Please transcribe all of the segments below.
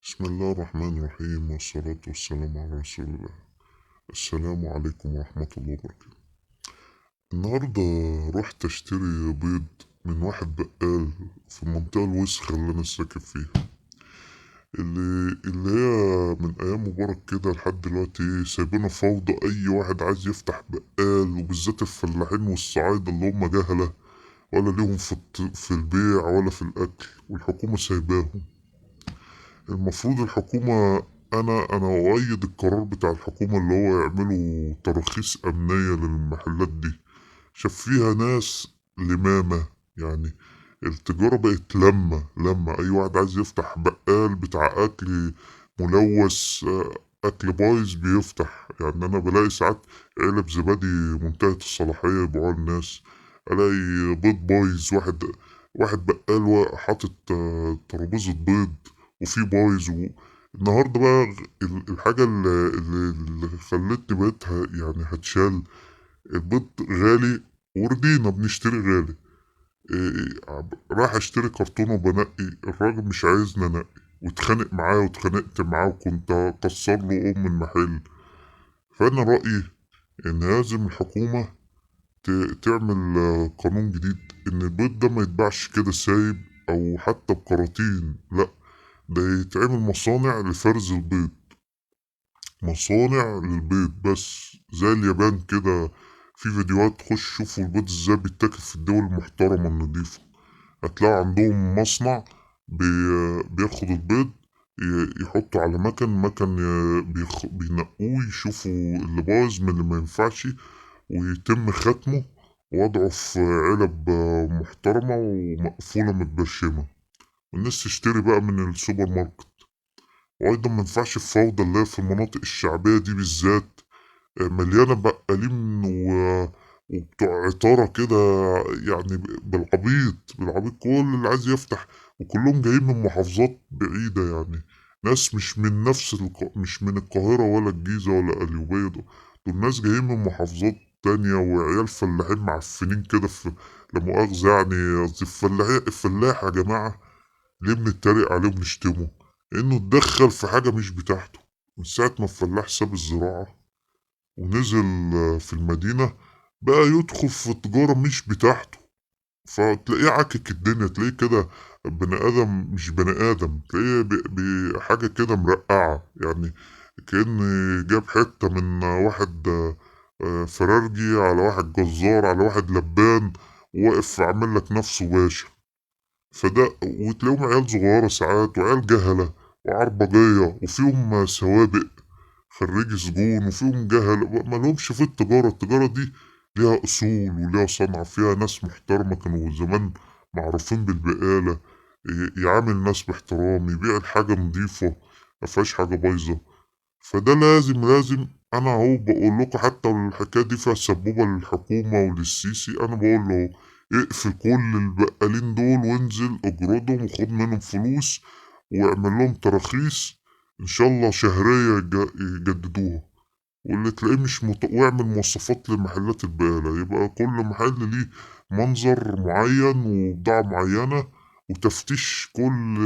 بسم الله الرحمن الرحيم، والصلاة والسلام على رسول الله. السلام عليكم ورحمة الله وبركاته. النهاردة رحت اشتري بيض من واحد بقال في المنطقة الوسخة اللي انا ساكن فيها، اللي هي من ايام مبارك كده لحد دلوقتي سايبينها فوضى. اي واحد عايز يفتح بقال، وبالذات الفلاحين والصعايدة اللي هم جهلة ولا ليهم في البيع ولا في الاكل، والحكومة سايباهم. المفروض الحكومة، انا اؤيد القرار بتاع الحكومة اللي هو يعملوا تراخيص امنية للمحلات دي. شاف فيها ناس لمامة، يعني التجارة بقت لما اي واحد عايز يفتح بقال بتاع اكل ملوث، اكل بايظ بيفتح. انا بلاقي ساعات علب زبادي منتهية الصلاحية يبيعوها للناس، الاقي بيض بايظ، واحد بقال حاطط ترابيزة بيض وفي بايظ. النهارده بقى الحاجة اللي خلتني بقيت هتشال، البيض غالي ورضينا بنشتري غالي. رايح اشتري كرتون وبنقي، الراجل مش عايزني انقي، واتخانق معاه واتخانقت معاه وكنت اكسر له ام المحل. فانا رأيي ان لازم الحكومة تعمل قانون جديد ان البيض ده ما يتباعش كده سايب او حتى بكراتين، لا ده يتعمل مصانع لفرز البيض، مصانع للبيض بس زي اليابان كده. في فيديوهات خش شوفوا البيض ازاي بيتاكل في الدول المحترمة النظيفة، هتلاقوا عندهم مصنع بياخد البيض يحطه على مكن بينقوه، يشوفوا اللي بايظ من اللي ما ينفعش، ويتم ختمه ووضعه في علب محترمة ومقفولة متبرشمة، والناس تشتري بقى من السوبر ماركت. وأيضا ما ينفعش الفوضى اللي هي في المناطق الشعبية دي بالذات، مليانة بقالين وبتوع عطارة كده، بالعبيط كل اللي عايز يفتح، وكلهم جايين من محافظات بعيدة، ناس مش من نفس مش من القاهرة ولا الجيزة ولا القليوبية، دول ناس جايين من محافظات تانية وعيال فلاحين معفنين كده في لا مؤاخذة، قصدي الفلاح يا جماعة ليه بنتريق عليه وبنشتمه؟ لأنه اتدخل في حاجة مش بتاعته. من ساعة ما الفلاح ساب الزراعة ونزل في المدينة بقى يدخل في تجارة مش بتاعته، فتلاقيه عكك الدنيا، تلاقيه كده بني آدم مش بني آدم، تلاقيه حاجة كده مرقعة، كأن جاب حتة من واحد، فرارجي على واحد جزار على واحد لبان، واقف عامل لك نفسه باشا. وتلاقيهم عيال صغيرة ساعات وعيال جهلة وعربجية، وفيهم سوابق خريج سجون، وفيهم جهل ما لهمش في التجارة. التجارة دي ليها أصول وليها صنعة، فيها ناس محترمة كانوا زمان معروفين بالبقالة، يعامل الناس باحترام، يبيع الحاجة نظيفة ما فيهاش حاجة بايظة. فده لازم أنا أهو بقول لكم، حتى الحكاية دي فيها سبوبة للحكومة وللسيسي، أنا بقول له اقفل كل البقالين دول وانزل اجردهم وخد منهم فلوس واعمل لهم تراخيص ان شاء الله شهرية يجددوها، واللي تلاقيه مش واعمل مواصفات لمحلات البقالة، يبقى كل محل ليه منظر معين وبضاعة معينة، وتفتيش كل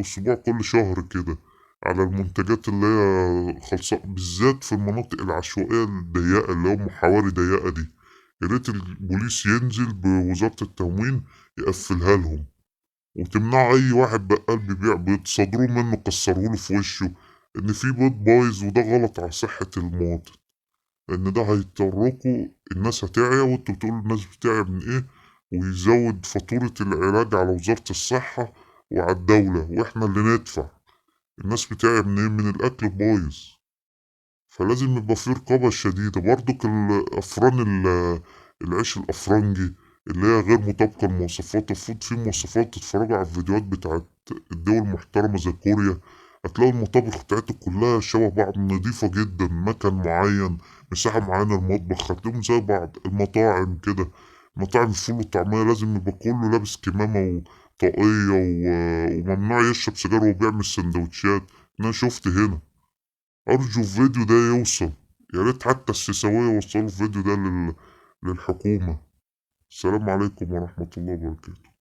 أسبوع كل شهر كده على المنتجات اللي هي خلصانة، بالذات في المناطق العشوائية الضيقة اللي هم حواري ضيقة دي. يا ريت البوليس ينزل بوزارة التموين يقفلها لهم، وتمنعوا أي واحد بقال بيبيع بيض، صدروه منه كسروه له في وشه إن في بيض بايظ، وده غلط على صحة المواطن، لأن ده هيضطركوا الناس هتعيا، وانتوا بتقولوا الناس بتعيا من إيه، ويزود فاتورة العلاج على وزارة الصحة وعلى الدولة، وإحنا اللي ندفع. الناس بتعيا من إيه؟ من الأكل البايظ. فلازم يبقى في رقابة شديدة. برضك الأفران العيش الأفرنجي اللي هي غير مطابقة للمواصفات، المفروض في مواصفات. تتفرجوا على الفيديوهات بتاعت الدول المحترمة زي كوريا، هتلاقوا المطابخ بتاعتهم كلها شبه بعض، نظيفة جدا، مكان معين، مساحة معينة للمطبخ، هتلاقيهم زي بعض. المطاعم كده، مطاعم الفول والطعمية لازم يبقى كله لابس كمامة وطاقية وممنوع يشرب سيجارة وهو بيعمل سندوتشات. أنا شفت هنا. أرجو الفيديو ده يوصل، يا ريت حتى السيساوية يوصلوا الفيديو ده للحكومة. السلام عليكم ورحمة الله وبركاته.